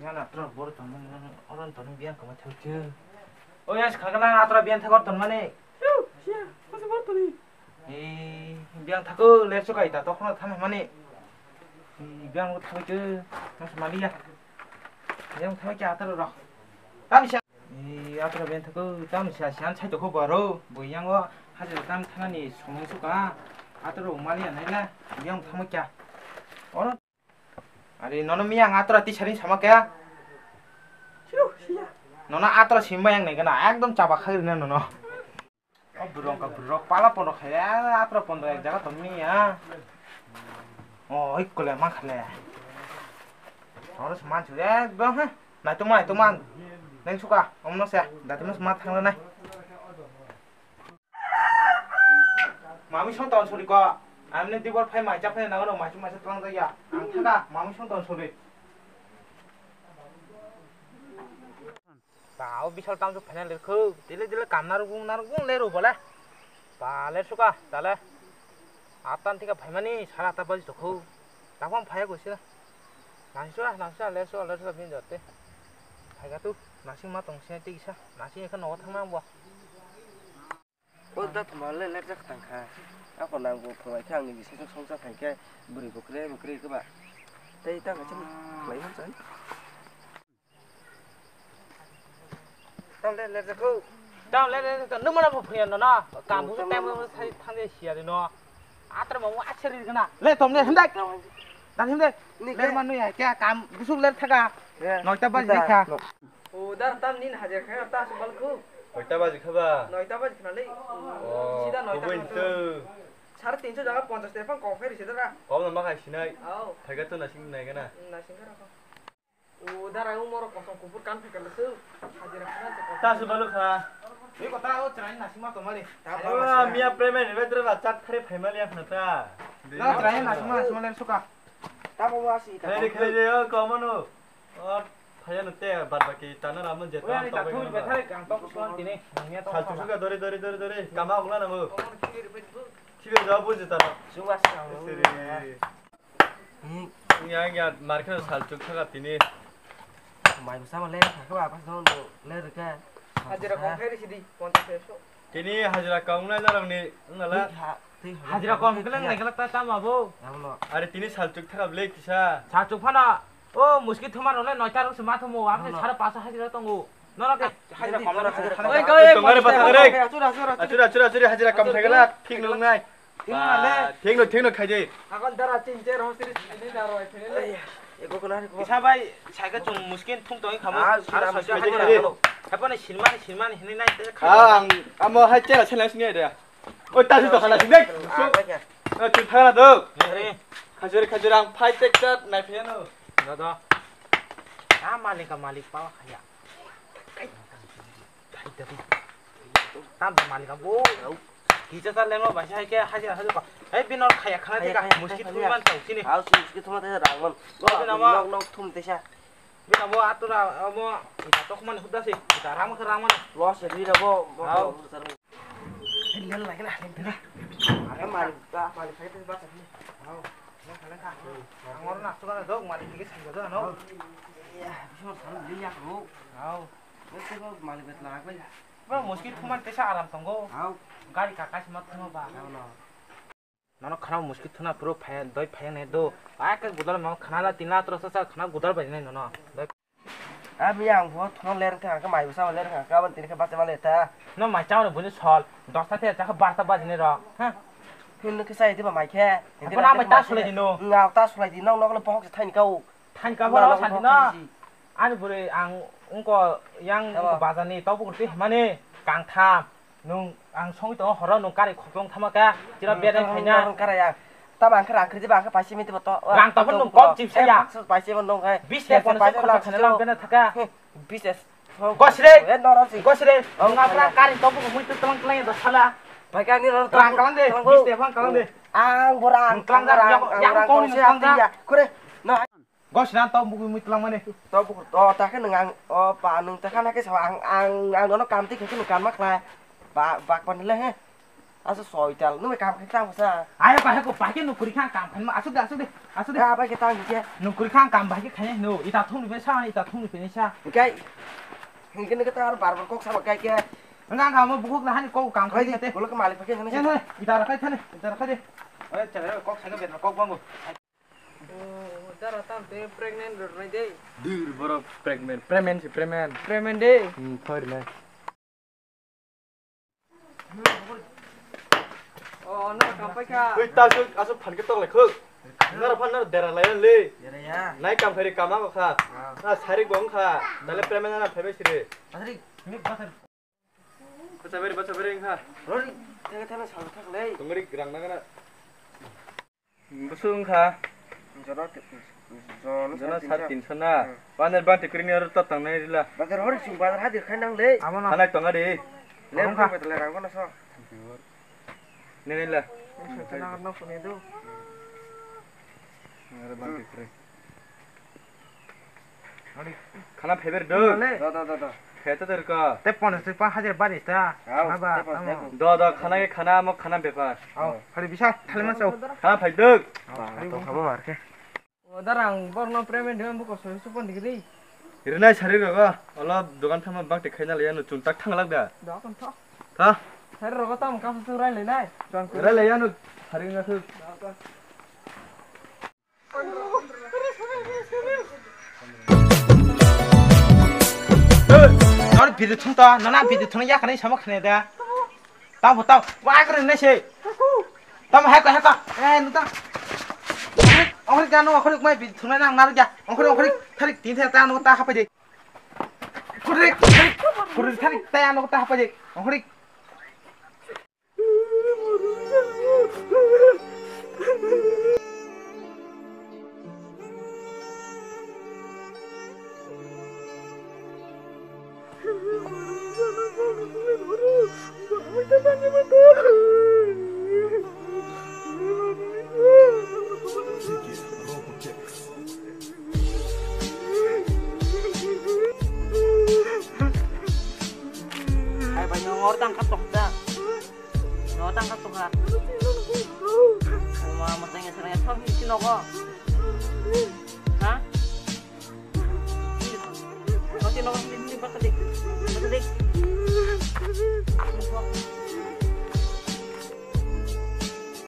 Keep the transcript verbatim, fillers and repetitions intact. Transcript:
Yang na tro bor ton, orang ton biang kama thau che. Oh ya, sekarang kan atra biang thakor ton mane. Yo, siya, masa bor ton ni. Eh, biang thako ler sukai ta, tokno thame mane. Eh, biang thau che, mas mali ya. Biang thau che atra ro. Tam siya. Eh, atra biang thako, tam siya, siya, sai toko baro. Bo yang o, hajar tam thana ni somong suka. Atra ro mali ya nai la, biang thamo kya. Oro. Ari nono miya ang atora tisaring sama kaya. Nono atora simba yang nai gana ekdom chaba khagri na nono. O burong ka burok pala pono khaya atora pono ek jaga ton miya. O ikkole ma khale. Nono seman chu ekdom he. Nai tuma nai tuma. Neng suka omno se. Dati mas ma thang nai. Mami song ton suri ko. Amne dibor phai mai chap phai nango mai chuma se tlang ya. Ang thaka mami song ton suri. Ta o bisal tam su final ler khu. Dile dile kam naruk bung naruk bung leru bole. Ba ler suka tale. Atan thika phaimani sara ta baji tokhu. Tapam phaya gosi. Nangsu nangsu ler su ler su bin jote. Phaiga tu nasing ma tong se tikisa. Nasing ekha nogo thangna bo. O da thuma le ler jak tang kha. Ako nang bo phungai khe ang ni bising song sa phai khe bwrwi bwkrwi bwkrwi khe ba. Tei ta kaisa khlai man chan. Tam le ler jak ko. Tam le ler jak. Nung mana bo phungai no na. Kam bu tam thang de sia de no. Atra mo achari gana. Le tom le hindai. Dan hindai. Ler man nui ya kya kam busuk ler thaka. Noita baji kha. O dar tam nin hajar kha ta su bal khu. Koita baji kha ba? Noita baji khna le. O, sida noita kubui khna tu. Sare tinso jaga ponchas tepang kok phai risi dara. Kok no ma khai sinai. Au. Phaiga tu nasing nai gana. Nasing kha rakho. O dara u moro kosong kupur kan phai kala su. Hajira khna se kosong. Ta su balu kha. Ei kota o chrai nasing ma tomari. Ta ba. Miya payment ni bedra la chat khare phai mali akhna ta. La chrai nasing ma nasing ma le suka. Ta ba wa si ta. Khale khale o komano. O, phaya no te bad baki tana ramun je. Oya tam ni ta to thuri ba. Bethai kang to kusuan tini. Nangya to. Sal tu suka dori dori dori dori. Kama ogla na mo. Khibe jawab buji tana. Suwa sa. Siri. Hmm. Ya ya markheno sal chuk thaka tini. Mai bwsa ma le thaka ba pas don le rika. Hajira kong khairi sidi ponchas ekso. Tini hajira kong nai narang ni ngala. Hajira kong kele nai kele ta tama bo. Are tini sal chuk thaka ble kisa. Sal chuk phana. O muski thuma role noita rok se ma thumo. Amse sara pasa hajira tongo. Nora ke hajira kong nora. Oi, oi, oi, tongare pasa kare. Achura, achura, achura. Achura, achura, achura, hajira kong thaka la. Thik nung nai. Thik nung nai le. Thik nung, thik nung khai de. Agon dara chin che ro siri sini na roi phene le. Eko kona ko. Isa bai, saika chung muskin thung tong khamu. Ah, sara sara sara khai de. Hapone sinmani, sinmani hini nai te khai. Ah, ang amo hai chela chela sini de. Oi, ta si to khala sini. Ah, bai kya. Ah, tu thana do. Are. Khajur khajur ang phai tek chat nai pheno. Da da. Ah, malik ka malik pala khaya. Tam malik abo. Kisa sa lemo ba sai ke haja haja ba. Hei binor khaya khana tika muski thum man tau sini. Hau muski thum te rang man. Nok nok thum te sa. Bina bo atura amo ita tok man huda se. Ita rang man rang man. Los ri rabo. Hau. Lel lagi lah. Are malik ta malik khai te ba sa. Hau. Angor na suka dok malik ke sangga no. Ya, bismillah salam dia ko. Hau. Bro, muski thuman tesa aram tongo. Hau. Gari ka kaisa ma thuma ba. Hau no. Nono khana muski thuna pro phai doi phai ne do. Ai ka gudal ma khana la tin la tro sa sa khana gudal bai ne nono. Doi. A mi ang bo thuna ler kha ka mai sa ler kha ka ban tin kha ba sa le ta. No mai chao ne buni sol. Dos ta te cha kha bar ta ba ne ro. Ha. Hin ke sai ti ba mai khe. Ko na mai ta sulai di no. Nga ta sulai di no no ko bohok thai ni ka u. Thanka bono santi no. Ani bwrwi ang wngko yang wngko bazar ni tok bukur twi hwnmani kangtham. Nwng ang songwi tongo horo nwng kari khokong thama kha. Chira bere khaina. Kara ya. Tama ang kara ang kri ba ang paisi minti boto. Rang tabun nwng kok chip saya. Paisi mon dong khai. Bis te pon sok khok khana lang bena thaka. Bis es. Gosre. Gosre. Nwng apra kari tok bukur mui tlang tlang do sala. Bai kani rang kalang de. Bis te pon kalang de. Ang borang. Nwng klang da yang kong nwng klang da. Kore. No. Gosina tau bugui mui twlang mani. Tau bukur to ta khe nwng ang o pa nwng ta khana khe sa ang ang ang nono kam ti khe nwng kam ma khlai. Ba bak pan le he. Asa soital, nung kam khe tang sa. Ayo, bahai ko, bahai ke nukuri khang kam khan ma. Asuk de, asuk de, asuk de. Ya, bahai ke tang ke. Nukuri khang kam bahai ke khainai no. Ita thung ni sa, ita thung ni sa. Oke. Hingke ne kata bar bar kok sama kai ke. Enggak, enggak, mau bukuk lah ni kok kam khai de. Bolok ke malik pakai sana. Ya, ita rakai thane, ita rakai de. Oye, chala kok sana, betul kok bango. Oh, dara tam te pregnant rwnai de. Dur borok pregnant, pregnant si pregnant. Pregnant de. Hmm, thori nai. Oh, no, kam pai kha. Ui, ta su, asu phan ke tok le khuk. Nara phan nara dera lai le. Dera ya. Nai kam khari kam ko kha. Ah. Na sari gong kha. Dale pregnant na phaibai sire. Asri, mi basar. Bacha beri, bacha beri wngkha. Rori, thega thega sal thak lei. Tongri rang nang na. Busu wngkha. Jono, jono Jono sar sar tinso. Tinso na. Hmm. Baner bang tikri ni oro to tangnai rila. Bazar hori sung bazar hadir khai nang lei. Amo na. Hanai tonga di. Lem wngkha. Rang betle rang kono so. Nini la. Nang no suni do. Nang bang tikri. Khana phaiber do. Do, do, do, do. Khe to ter ko. Te ponchas pa hajar bari ta. Ao, khana ba, te ponchas tamo. Ko. Do, do, khana ke khana, amo khana bepar. Ao, hari bisa, thale ma chao. Khana phai do. Ao, hari tong bisa. Khabo mar khe. O darang, borno payment diman buko soi supon digri. Rinai sari rogo, olo dogan thama bak te khaina le yanu chun tak thang lak da. Do kon tho. Tha. Sari rogo tam kam su rai le nai. Rai le yanu sari ngasu. Do kon. Nor video thung ta, nana video thung ya kani sama khne da. Tamo, tamo, wa kare ne se. Tamo heko, heko. Eh, nuta. Ongkhori gano, ongkhori mai video thung nang nar ya. Ongkhori, ongkhori, tharik tin tharik ta no ta hapai de. Ongkhori, ongkhori, tharik ta no ta hapai de. Ongkhori. Hai bai, no ngor tang kap tong ta. No tang kap tong ka. Oma, matang ya, serang ya, thong hi sinogo.